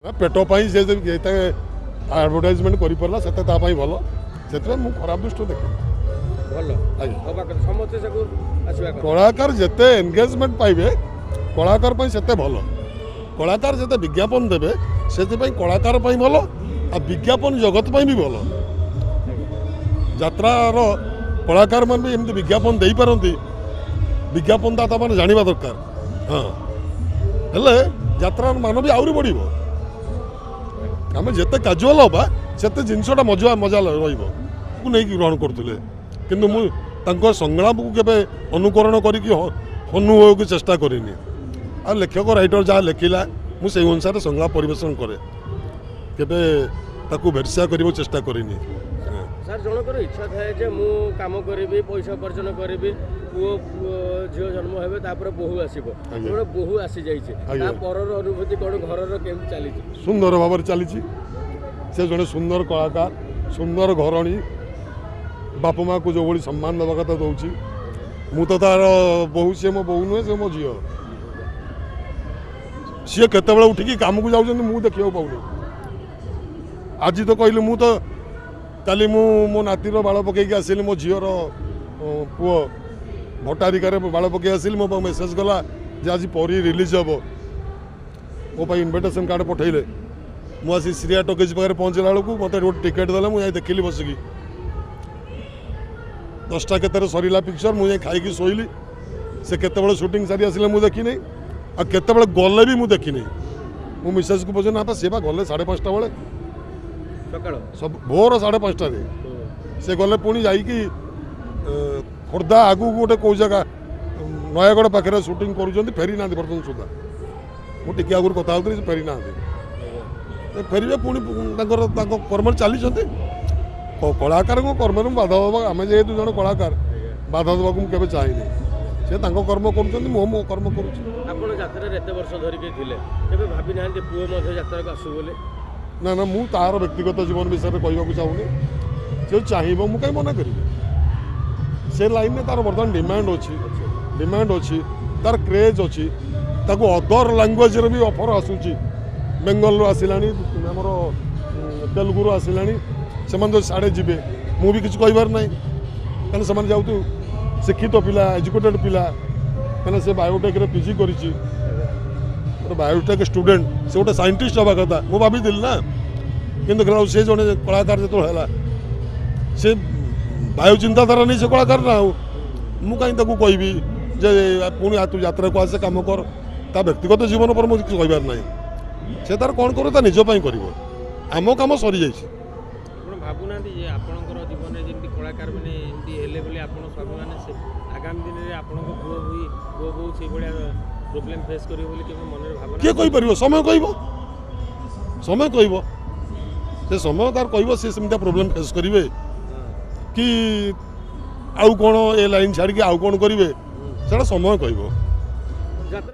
ପେଟ ପାଇଁ ସେ ଯେତେ ଆଡ଼ଭର୍ଟାଇଜମେଣ୍ଟ କରିପାରିଲା ସେତେ ତା ପାଇଁ ଭଲ। ସେଥିପାଇଁ ମୁଁ ଖରାପ ଦୃଷ୍ଟିରୁ ଦେଖେନି। ଭଲ ଆଜ୍ଞା। ହବା କଥା, ସମସ୍ତେ ସେକୁ ଆସିବା କଥା। କଳାକାର ଯେତେ ଏନଗେଜମେଣ୍ଟ ପାଇବେ, କଳାକାର ପାଇଁ ସେତେ ଭଲ। କଳାକାର ଯେତେ ବିଜ୍ଞାପନ ଦେବେ, ସେଥିପାଇଁ କଳାକାର ପାଇଁ ଭଲ ଆଉ ବିଜ୍ଞାପନ ଜଗତ ପାଇଁ ବି ଭଲ। ଯାତ୍ରାର କଳାକାରମାନେ ବି ଏମିତି ବିଜ୍ଞାପନ ଦେଇପାରନ୍ତି, ବିଜ୍ଞାପନ ଦାତାମାନେ ଜାଣିବା ଦରକାର। ହଁ, ହେଲେ ଯାତ୍ରାର ମାନ ବି ଆହୁରି ବଢ଼ିବ। ଆମେ ଯେତେ କାଜୁଆଲ ହେବା, ସେତେ ଜିନିଷଟା ମଜା ମଜା ରହିବ। କୁ ନେଇକି ଗ୍ରହଣ କରୁଥିଲେ, କିନ୍ତୁ ମୁଁ ତାଙ୍କ ସଂଗ୍ରାମକୁ କେବେ ଅନୁକରଣ କରିକି ହନୁ ହେବାକୁ ଚେଷ୍ଟା କରିନି। ଆଉ ଲେଖକ, ରାଇଟର ଯାହା ଲେଖିଲା, ମୁଁ ସେଇ ଅନୁସାରେ ସଂଳାପ ପରିବେଷଣ କରେ, କେବେ ତାକୁ ଭେରସା କରିବାକୁ ଚେଷ୍ଟା କରିନି। ହଁ। ସାର୍, ଜଣଙ୍କର ଇଚ୍ଛା ଥାଏ ଯେ ମୁଁ କାମ କରିବି, ପଇସା ଉପାର୍ଜନ କରିବି, ପୁଅ ଝିଅ ଜନ୍ମ ହେବେ, ତାପରେ ବୋହୂ ଆସିବ। ଗୋଟେ ବୋହୂ ଆସିଯାଇଛି, ତା ପରର ଅନୁଭୂତି କ'ଣ, ଘରର କେମିତି ଚାଲିଛି? ସୁନ୍ଦର ଭାବରେ ଚାଲିଛି। ସେ ଜଣେ ସୁନ୍ଦର କଳାକାର, ସୁନ୍ଦର ଘରଣୀ, ବାପା ମାଆକୁ ଯେଉଁଭଳି ସମ୍ମାନ ଦେବା କଥା ଦେଉଛି। ମୁଁ ତ ତାର ବୋହୂ, ସିଏ ମୋ ବୋହୂ ନୁହେଁ, ସେ ମୋ ଝିଅ। ସିଏ କେତେବେଳେ ଉଠିକି କାମକୁ ଯାଉଛନ୍ତି, ମୁଁ ଦେଖିବାକୁ ପାଉନି। ଆଜି ତ କହିଲି, ମୁଁ ତ କାଲି ମୁଁ ମୋ ନାତିର ବାଳ ପକେଇକି ଆସିଲି, ମୋ ଝିଅର ପୁଅ ଭଟ୍ଟାରିକାରେ ବାଳ ପକେଇ ଆସିଲି। ମୋ ପାଖକୁ ମେସେଜ୍ କଲା ଯେ ଆଜି ପରୀ ରିଲିଜ୍ ହେବ, ମୋ ପାଇଁ ଇନଭିଟେସନ୍ କାର୍ଡ଼ ପଠେଇଲେ। ମୁଁ ଆସି ଶ୍ରୀୟା ଟକିଜ୍ ପାଖରେ ପହଞ୍ଚିଲା ବେଳକୁ ମୋତେ ଗୋଟେ ଟିକେଟ୍ ଦେଲେ। ମୁଁ ଯାଇ ଦେଖିଲି ବସିକି। 10ଟା କେତେରେ ସରିଲା ପିକ୍ଚର, ମୁଁ ଯାଇ ଖାଇକି ଶୋଇଲି। ସେ କେତେବେଳେ ସୁଟିଂ ସାରି ଆସିଲେ ମୁଁ ଦେଖିନି, ଆଉ କେତେବେଳେ ଗଲେ ବି ମୁଁ ଦେଖିନି। ମୁଁ ମିସେସ୍କୁ ପଚାରିଲି, ନା ପା ସିଏ ବା ଗଲେ 5:30 ବେଳେ। ସକାଳ? ସବୁ ଭୋର 5:30ରେ ସେ ଗଲେ। ପୁଣି ଯାଇକି ଖୋର୍ଦ୍ଧା ଆଗକୁ ଗୋଟେ କେଉଁ ଜାଗା, ନୟାଗଡ଼ ପାଖରେ ସୁଟିଂ କରୁଛନ୍ତି। ଫେରି ନାହାନ୍ତି ବର୍ତ୍ତମାନ ସୁଦ୍ଧା। ମୁଁ ଟିକେ ଆଗରୁ କଥା ହେଉଥିଲି, ସେ ଫେରି ନାହାନ୍ତି। ସେ ଫେରିବେ, ପୁଣି ତାଙ୍କର ତାଙ୍କ କର୍ମରେ ଚାଲିଛନ୍ତି। କଳାକାରଙ୍କ କର୍ମରେ ମୁଁ ବାଧା ଦେବା, ଆମେ ଯେହେତୁ ଜଣେ କଳାକାର, ବାଧା ଦେବାକୁ ମୁଁ କେବେ ଚାହିଁନି। ସେ ତାଙ୍କ କର୍ମ କରୁଛନ୍ତି, ମୁଁ ମୋ କର୍ମ କରୁଛି। ଆପଣ ଯାତ୍ରାରେ ଏତେ ବର୍ଷ ଧରିକି ଥିଲେ, କେବେ ଭାବି ନାହାନ୍ତି ପୁଅ ମଧ୍ୟ ଯାତ୍ରାକୁ ଆସୁ ବୋଲି? ନା ନା, ମୁଁ ତାର ବ୍ୟକ୍ତିଗତ ଜୀବନ ବିଷୟରେ କହିବାକୁ ଚାହୁଁନି। ସେ ଚାହିଁବ, ମୁଁ କାହିଁ ମନା କରିବି? ସେ ଲାଇନ୍ରେ ତାର ବର୍ତ୍ତମାନ ଡିମାଣ୍ଡ ଅଛି, ଡିମାଣ୍ଡ ଅଛି, ତାର କ୍ରେଜ୍ ଅଛି। ତାକୁ ଅଦର ଲାଙ୍ଗୁଏଜରେ ବି ଅଫର୍ ଆସୁଛି। ବେଙ୍ଗଲରୁ ଆସିଲାଣି, ଆମର ତେଲୁଗୁରୁ ଆସିଲାଣି। ସେମାନେ ତ ସାଡ଼େ ଯିବେ, ମୁଁ ବି କିଛି କହିବାର ନାହିଁ, କାରଣ ସେମାନେ ଯାଉତୁ ଶିକ୍ଷିତ ପିଲା, ଏଜୁକେଟେଡ଼ ପିଲା। କାରଣ ସେ ବାୟୋଟେକ୍ରେ ପିଜି କରିଛି। ଗୋଟେ ବାୟୋଟେକ୍ ଷ୍ଟୁଡେଣ୍ଟ, ସେ ଗୋଟେ ସାଇଣ୍ଟିଷ୍ଟ ହେବା କଥା ମୁଁ ଭାବିଥିଲି ନା, କିନ୍ତୁ ଦେଖିଲା ବେଳକୁ ସେ ଜଣେ କଳାକାର ଯେତେବେଳେ ହେଲା, ସେ ବାୟୋ ଚିନ୍ତାଧାରା ନେଇ ସେ କଳାକାର ନା, ଆଉ ମୁଁ କାହିଁ ତାକୁ କହିବି ଯେ ପୁଣି ତୁ ଯାତ୍ରାକୁ ଆସେ, କାମ କର। ତା ବ୍ୟକ୍ତିଗତ ଜୀବନ ଉପରେ ମୁଁ କିଛି କହିବାର ନାହିଁ। ସେ ତାର କ'ଣ କରିବ, ତା ନିଜ ପାଇଁ କରିବ। ଆମ କାମ ସରିଯାଇଛି। ଆପଣ ଭାବୁନାହାନ୍ତି ଯେ ଆପଣଙ୍କର ଜୀବନରେ ଯେମିତି କଳାକାର ମାନେ ଏମିତି ହେଲେ ବୋଲି ଆପଣ ସ୍ୱାଭିମାନ, ସେ ଆଗାମୀ ଦିନରେ ଆପଣଙ୍କ ପୁଅ ବି ପୁଅ ବୋହୂ ସେଇଭଳିଆ ପ୍ରୋବ୍ଲେମ୍ ଫେସ୍ କରିବେ ବୋଲି କେବେ ମନରେ ଭାବନା? କିଏ କହିପାରିବ? ସମୟ କହିବ, ସମୟ କହିବ। ସେ ସମୟ ତାର କହିବ, ସେ ସେମିତିଆ ପ୍ରୋବ୍ଲେମ୍ ଫେସ୍ କରିବେ କି ଆଉ କ'ଣ, ଏ ଲାଇନ୍ ଛାଡ଼ିକି ଆଉ କ'ଣ କରିବେ, ସେଇଟା ସମୟ କହିବ।